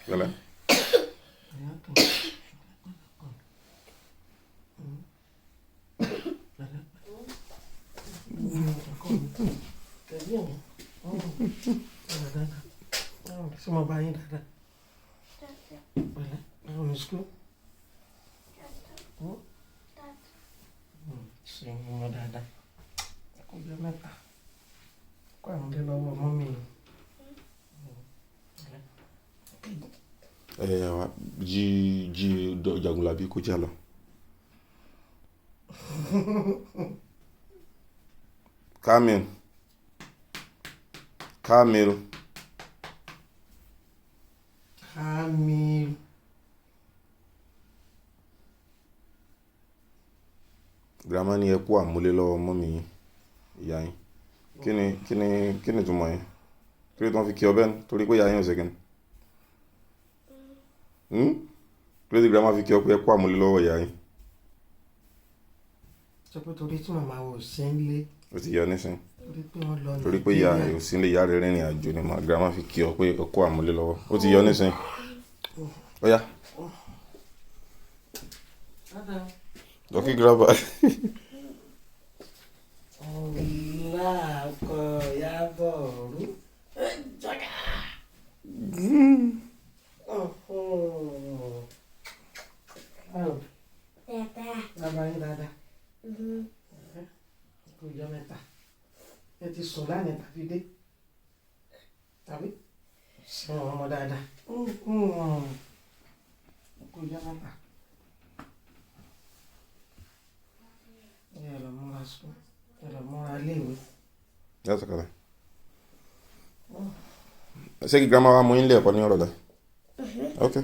Pẹ̀lẹ́. Ṣé mo bá yín dáadáa? Pẹ̀lẹ́, báwo ni school? Ṣé mo dáadáa? Kó jẹ́ mẹ́ta. Kó àwọn dé lọ́wọ́ mọ́mì. Ẹ wá jí jí Jagunlabi kó já lọ. Kamil. Kamil. Kamil. Grandma ní ẹ kú àmúlé lọ́wọ́ mọ́mì yín, ìyá yín. Kí ni kí ni kí ni ìtumọ̀ yẹn? Kí ló tí wọ́n fi kí ọ bẹ́ẹ̀ ni? Torí pé ìyá yín ò ṣe kíni? Hmm? Kí ló tí grandma fi kí ọ pé ẹ kú àmúlé lọ́wọ́ ìyá yín? Sọ pé torí tí màmá ò sí nílé, Ó ti yọ nísìnyí. torí pé wọ́n lọ Torí pé ìyá rẹ̀ ò sí nílé, ìyá rẹ̀ rìnrìn àjò ni mà grandma fi kí ọ pé ẹ kú àmúlé lọ́wọ́. Ó ti yọ nísìnyí. Ó yá, lọ kí grandma. Ọlá ọkọ Ìyábọ̀ rú. Bàbá yín dáadáa. Kò jọ mẹ́ta. Ẹ ti sùn lánàá tàbí dé. Tàbí? Sùn ọmọ dáadáa. Kò jọ mẹ́ta. Ẹ lọ múra sùn. Ẹ lọ múra léèwé. That's okay. Ṣé kí grandma wá mú yín lé ẹ̀kọ́ ní ọ̀rọ̀lẹ́? Okay.